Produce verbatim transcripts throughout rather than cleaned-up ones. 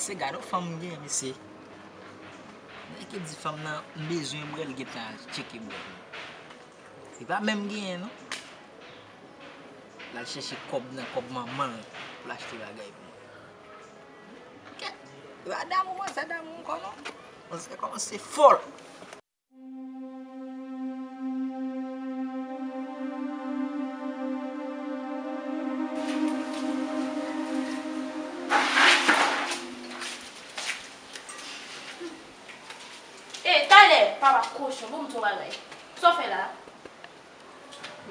Mesye, gade yon fanm m gen, mesye. Nèg ki di fanm nan, m bezwen bwè l, gentan al tcheke bwè l. Li pa menm genyen, non. L al chèche kòb nan kòb manman l pou l achte bagay pou mwen. Kèt! Yo pa damou, manzè damou ankò, non. Manzè kòmanse fòl. E, talè, papa kochon, bon, m di w bagay. Sa w fè la?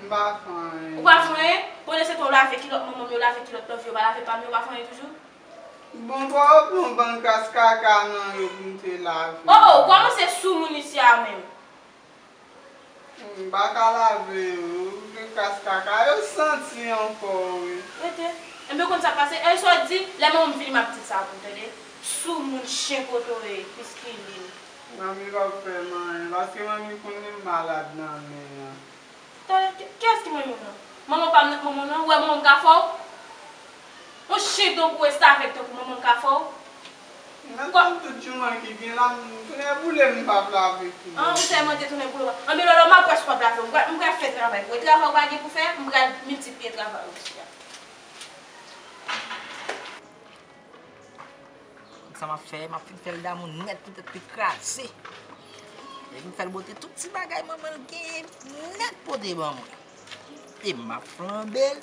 M pa fè anyen. Ou pa fè anyen? Bon, lè se te w lave kilòt manman m yo, lave kilòt lòv yo, pa lave pa m yo, ou pa fè anyen toujou? Bon, pa w pran bann kras kaka nan yo pou m te lave. O, o, ou kòmanse sou moun isi a menm. M pa ka lave yo, de kras kaka, yo santi ankò, wi. Rete. Enben, ou konn sa k pase? E sa w di, lè manman m vini, m ap di l sa pou w tande. Sou moun chen kote w ye, piskilin. Manmi p ap fè m anyen, paske manmi konnen m malad nan men an. Tande, ki, kiyès ki manmi w nan? Manman w pa m nan, manman w nan, ou wè manman m ka fè w? Yon chen tankou w, restavèk tankou manman m ka fè w? Nan tann tout jouman ki gen la, m tounen boule m p ap lave tou. An, ou sèmante tounen boule w. Anben, Lolo, m ap wè si w p ap lave w. M pral, m pral fè travay pou ou. E travay ou pa gen pou fè, m pral miltipliye travay ou isi a. Sa m ap fè, m ap fin fè l damou nèt pou tèt li kraze. Epi m fè l bote tout ti bagay manman l genyen nèt pote ban mwen. E m ap flanbe l.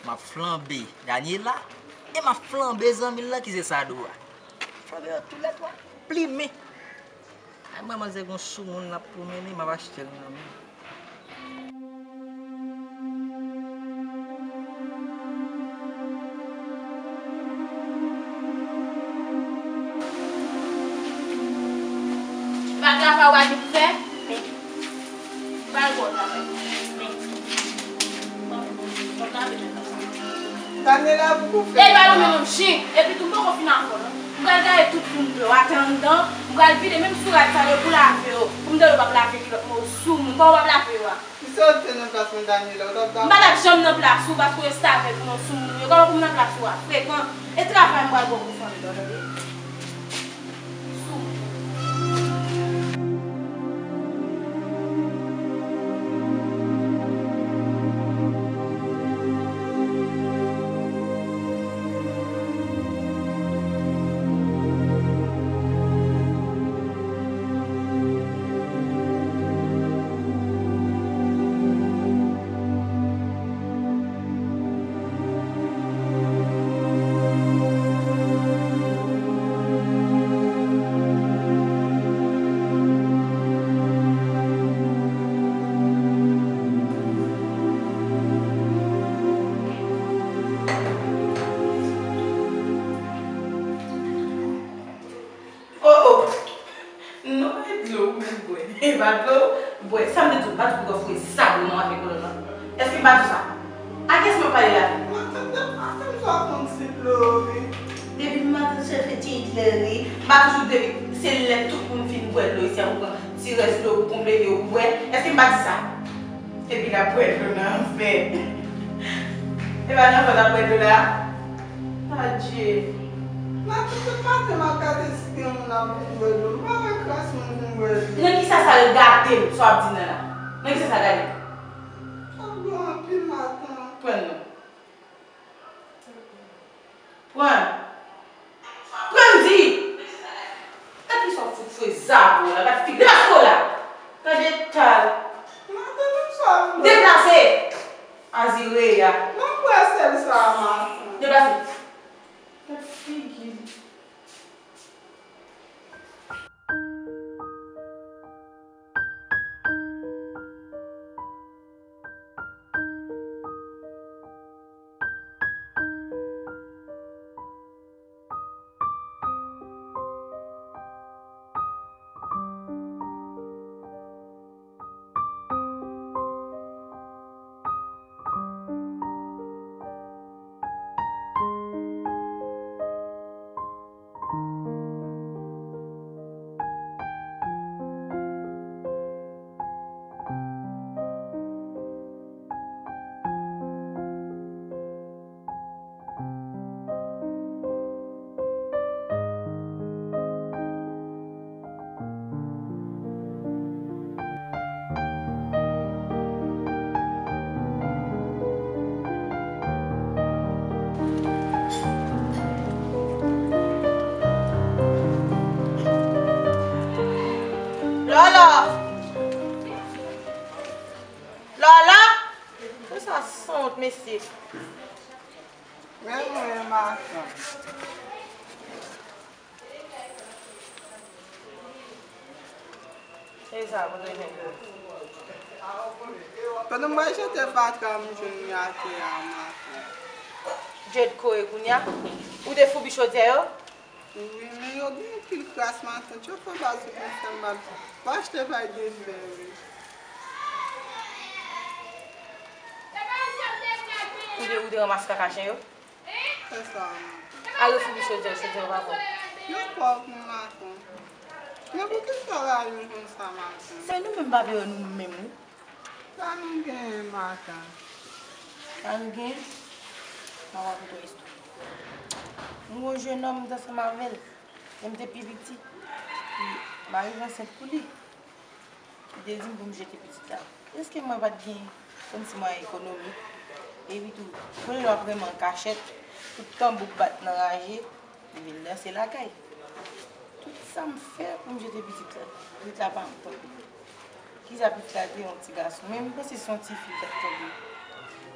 M ap flanbe Daniela. E m ap flanbe zanmi l lan ki se Sadora. Flanbe yo toulètwa. Plimen. Ay, mwen, manzè gon soumoun l ap pwomennen, m ap achte l nan men. Pa travay w pa gen pou fè, men. M pral ba w travay. Men. Daniela, pou kou fè. E ba nou menm chen. Epi tou, m poko fin avè w, non. M pral gaye tout moun dlo atè anndan. M pral vide menm sou rad sa yo pou lave yo. Pou m tande w p ap lave kilòt mwen, ou sou moun. Kòman w p ap lave yo a? Kisa w te nan plas mwen, Daniela? Ou t ap... M pa t ap janm nan plas ou, paske w restavèk, ou nan sou moun yo. Kòman pou m nan plas ou a? Frekan. E travay m pral ba w pou fè anndan, tande? Mwen ap kolon nan. Èske m pa di sa? A kiyès mwen pale la? Matant, depi maten m sot konn ti dlo wi. Depi maten chèche ti dlo wi. M pa toujou depi se lè tout moun fin bwè dlo isi a pou pran ti rès dlo pou konplete ou bwè. Èske m pa di sa? Epi l ap bwè dlo nan anfè. E pa nan anfè l ap bwè dlo la? Adje. Matant, tout maten m ap gade si gen moun ap vin bwè dlo. M pa wè kras moun vin bwè dlo. Nan kisa sa l gade m, sa w ap di nan la? Nan kisa sa gade m? Sa dlo anpil matant. Pran non. Pran. Pran m di. Gad kisa w fout fwe zabo la, gad figi. Deplase w la. Tande tal. Matant, m sòf. Deplase. Azire a. Nan pwesèl sa a matant. Deplase. Gad figi. Lolo! Lolo! Pou sa sanwont, mesye. Men mwen, matant. E sa, kote w jwenn yo? Pandan mwen jete fatra m jwenn li atè a matant. Jed kouri kounye a? Ou te foubi chodyè yo? Wi, men yo gen anpil kras matant. Chofè baz ou konn fè m mal. Va achte bay de lè, wi. Ou te, ou te ranmase kaka chen yo? Fè sa, matant. Al refoubi chodyè, chodyè yo pa bon. Yo pòv, wi, matant. Men poukisa w rayi m konsa, matant? Se nou menm pa vle wè nou menm, wi. Sa nou genyen, matant? Sa nou genyen? Mwen va konte w istwa. M gen yon jenòm, m t ansanm avè l. Lè m te pi piti, m arive ansent pou li. Li te di m pou m jete pitit la. Èske mwen pa t gen kòmsi mwayen ekonomik? Epi tou, premye lè w ap renmen an kachèt, tout tanbou k bat nan raje, li vin danse lakay. Tout sa m fè pou m jete pitit la, pitit la pa antann. Kisa pitit la te yon ti gason, men m panse se yon ti fi k ap tann li.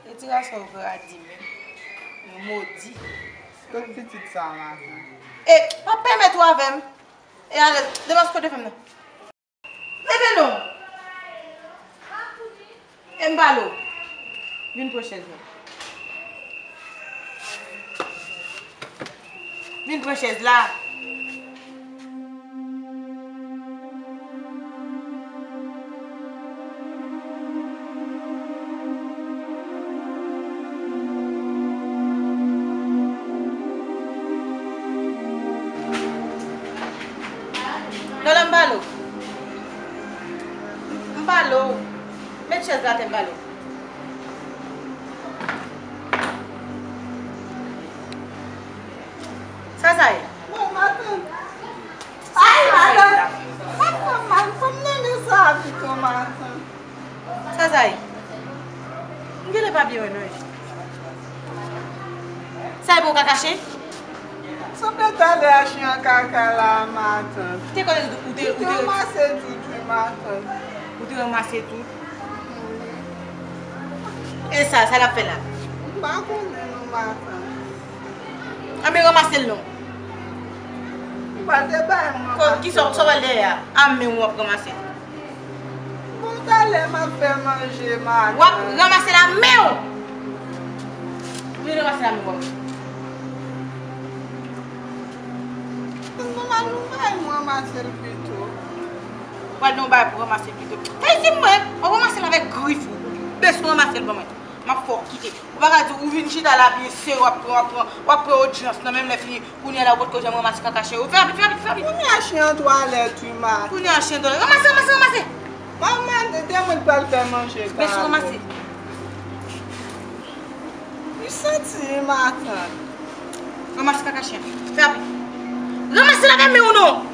Retirasyon yo gradi menm, yo modi. Kot pitit sa a, matant? E, pa pèmèt ou avè m. E alèz, deplase kote fè m nan. Leve non! E m pale w. Vin pran chèz la. Vin pran chèz la. Lolo, m pale w. M pale w. Met chèz la atè, m pale w. Sa sa ye? Bon, matant. Ay, matant. Matant, matant, fè m nonmen sa avèk ou, matant. Sa sa ye? M genlè pa byen wè non. Sa e bon kaka chen? Sanble talè a chen an kaka la, matant. Te konnen ou te, ou te, ou te ranmase tout, wi, matant. Ou te ranmase tout? Wi. E sa, sa l ap fè la? M pa konnen non, matant. Anben ranmase l non. Ou pral te bay mwen. Ko-, kisa w, sa w al dèyè a? A men w ap ranmase. Bon, talè m ap fè manje, matant. W ap ranmase l a men w. Vin ranmase l a men w. Nòmal, nou bay mwen ranmase l pito. Pral nan yon bay pou ranmase l pito. Fè isit mwen, w ap ranmase l avèk grif ou. Beso, ranmase l ban mwen. M ap fè w kite. Ou pa ka di ou vin chita la byen serye, w ap pran, w ap pran, w ap pran odyans nan menm lè fini. Kounye a la ou potko janm ranmase kaka chen yo. Fè rapid, fè rapid, fè rapid. Kounye a chen an twalèt wi, matant. Kounye a chen twalèt. Ranmase, ranmase, ranmase. Manman, de mwen pral fè manje. Beso, ranmase. Li santi matant. Ranmase kaka chen. Fè rapid. Ranmase l avè men ou non.